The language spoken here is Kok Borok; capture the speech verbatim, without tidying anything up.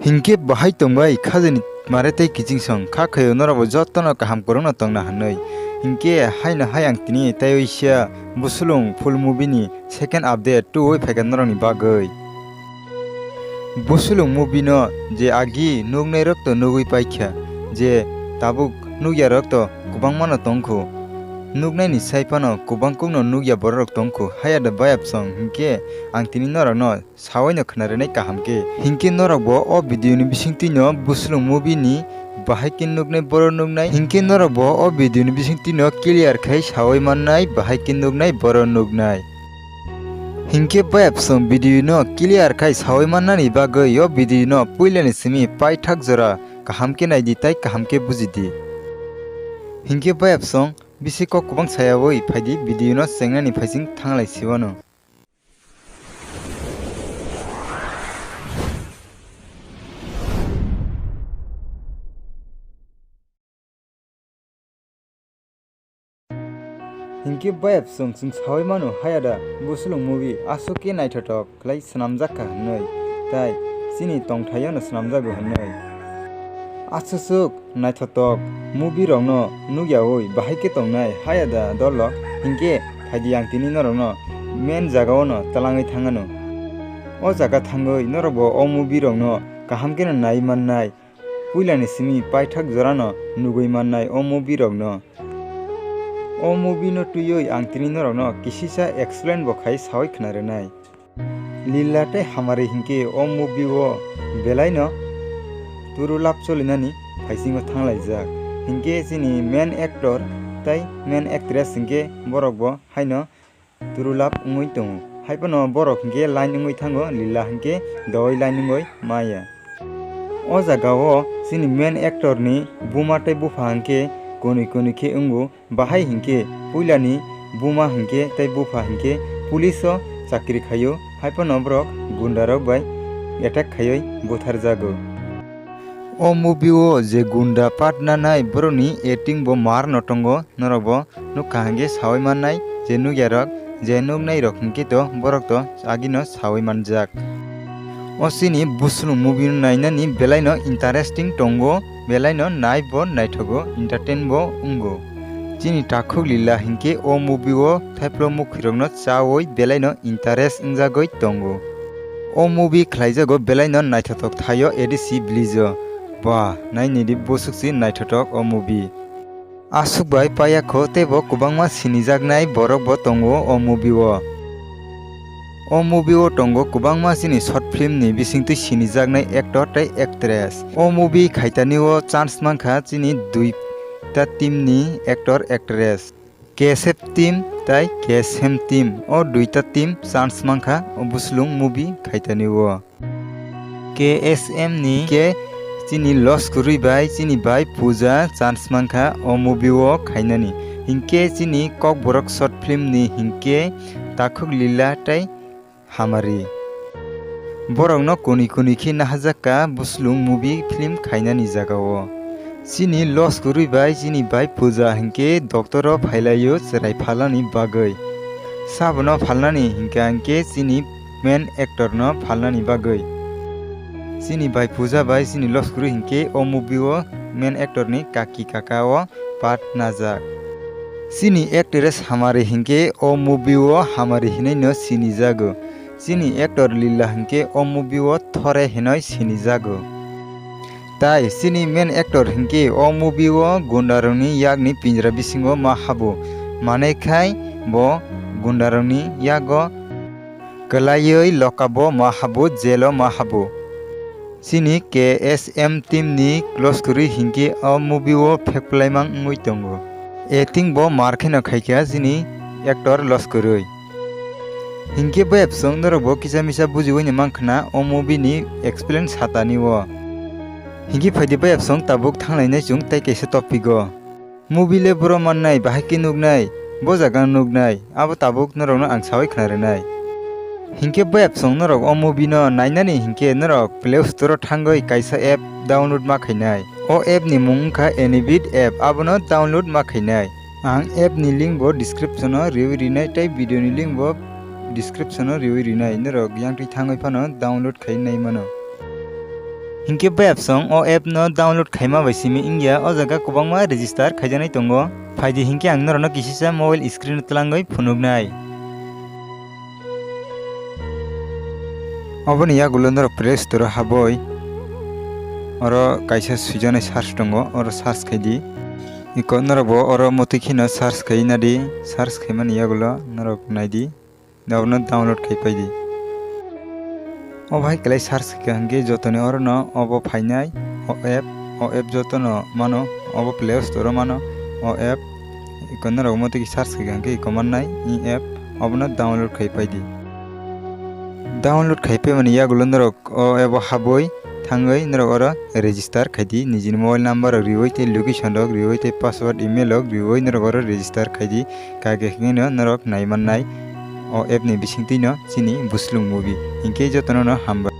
Hinkhe bahai tongbai khajani mare tei kichingsong kha khaio norokbo jotono kaham kwrwngno tongna hwnwi. Hinkhe haino hai ang tini tei oisa Busulung full movie ni second update tuwi phaikha norokni bagwi. Busulung movie no je agi nuknairok to nugwi paikha, je tabuk nukyarok to kwbangmano tongkhu. Nuknaini sai phano kwbangkukno nukya bororok tongkhu. Haya da bayapsong hinkhe ang tini norokno sawaino khwna rwnai kaham khe. Hinkhe norokbo o video ni bisingtwino Busulung movie ni bahai khe nuknai borok nuknai. Hinkhe norokbo o video ni bisingtwino clear khai sawi mannai bahai khe nuknai borok nuknai. Hinkhe bayapsong video no clear khai sawi mannani bagwi o video no puilani simi paithak jora kaham khe naidi tei kaham khe bujidi. Hinkhe bayapsong bisi kok kwbang sayawi phaidi video no chengnani phaising thanglai siwano. Hinkhe bayapsong chwng sawi mano haya da Busulung movie aswk khe naithothok khlai swnamjak kha hwnwi, tai chini tongthaiono swnamjago hwnwi. Aswk swk naithothok movie rokno nukyawi bahai khe tongnai haya da dolo, hinkhe phaidi ang tini norokno main jagaono twlangwi thangano. O jaga thangwi norokbo o movie rokno kaham kheno nai mannai. Puilani simi paithak jorano nugwi mannai o movie rokno. O movie no twiwi ang tini norokno kisisa explain bo khai sawi khna rwnai. Lila tei Hamari hinkhe o movie o belaino turu lab cholinani phaisingo thanglaijak. Hinkhe chini main actor tei main actress hinkhe borokbo haino turu lab wngwi tongo. Haiphano borok hinkhe line wngwi thango, Lila hinkhe doi line wngwi maya. O jaga o chini main actor ni buma tei bupha hinkhe kwnwi kwnwi khe wngo. Bahai hinkhe puilani buma hinkhe tei bupha hinkhe police o chakri khaio, haiphano borok gunda rok bai attack khaiwi butharjago. O movie o je gunda part nanai borokni acting bo mar no tongo, norok bo nukha hinkhe sawi mannai je nukyarok, je nuknairok hinkhe to borok to agino sawi manjak. O chini Busulung movie no nainani belaino interesting tongo, belaino nai bo naithogo, entertain bo wngo. Chini takhuk Lila hinkhe o movie o thaiplo mukhwirokno chawi belaino interest wngjagwi tongo. O movie khlaijago belaino naithothok thaio A D C village o. Ba, nainidi bwswk se naithothok o movie. Aswk bai paiya kho teibo kwbangma sinijaknai borok bo tongo o movie o. O movie o tongo kwbangma chini short film ni bisingtwi sinijaknai actor tei actress. O movie khaitani o chance mankha chini duita team ni actor actress. K S F team tei K S M team, o duita team chance mankha o Buslung movie khaitani o. K S M ni khe chini Loss Kwrwi bai chini bai Puja chance mankha o movie o khainani. Hinkhe chini Kokborok short film ni hinkhe Takhuk Lila tei Hamari. Borokno kuni kuni khe nahajak ka Buslung movie film khainani jaga o. Chini Loss Kwrwi bai chini bai Puja hinkhe doctor o phailaio chwrai phalnani bagwi. Sabono phalnani hinkha hinkhe chini main actor no phalnani bagwi. Chini bai Puja bai chini Loss Kwrwi hinkhe o movie o main actor ni kaki kaka o part najak. Chini actress Hamari hinkhe o movie o Hamari hinwi no sinijago. Chini actor Lila hinkhe o movie o Thore hinwi sinijago. Tai chini main actor hinkhe o movie o gundarokni yakni pinjra bisingo ma habo. Manwi khai bo gundarokni yago kwlaiwi lokabo ma habo, jail o ma habo. Chini K S M team ni Loss Kwrwi hinkhe o movie o phek pwlaimang wngwi tongo. Acting bo mar kheno khaikha chini actor Loss Kwrwi. Hinkhe bai bwswng norok bo kisa misa bujiwi ni mankha na o movie ni explain satani o. Hinkhe phaidi bai bwswng tabuk thanglainai chwng tei kaisa topic o. Movie le boro mannai, bahai khe nuknai, bo jaga nuknai, abo tabuk norokno ang sawi khna rwnai. Hinkhe bai bwswng norok o movie no nainani hinkhe norok Play Store o thangwi kaisa app download ma khainai. O app ni mung wngkha Anybit app, abono download ma khainai. Ang app ni link bo description o riwi rinai tei video ni link bo description o riwi rinai, norok yang twi thangwi phano download khai nai mano. Hinkhe bo apps song o app no download khaima bai simi wngya, o jaga kwbangma register khaijaknai tongo. Phaidi hinkhe ang norokno kisisa mobile screen o twlangwi phunuknai. Oboni yagulo norok Play Store o habwi oro kaisa swijaknai search tongo, oro search khaidi. Iko norok bo oro motwi kheno search khai nadi, search khaimani yagulo norok naidi. Abono download khai paidi. O bahai kwlai search khaikha hinkhe jotoni orono obo phainai o app, o app jotono mano, obo Play Store o mano o app. Iko norok motwi search khaikha hinkhe iko mannai i app, obono download khai paidi. Download khai paimani yagulo norok o app o habwi thangwi norok oro register khaidi, nijini mobile number rok riwi tei location rok riwi tei password email rok riwi norok oro register khaidi. Kake hingno norok nai mannai o app ni bisingtwi no chini Buslung movie. Hinkhe jotono no hambai.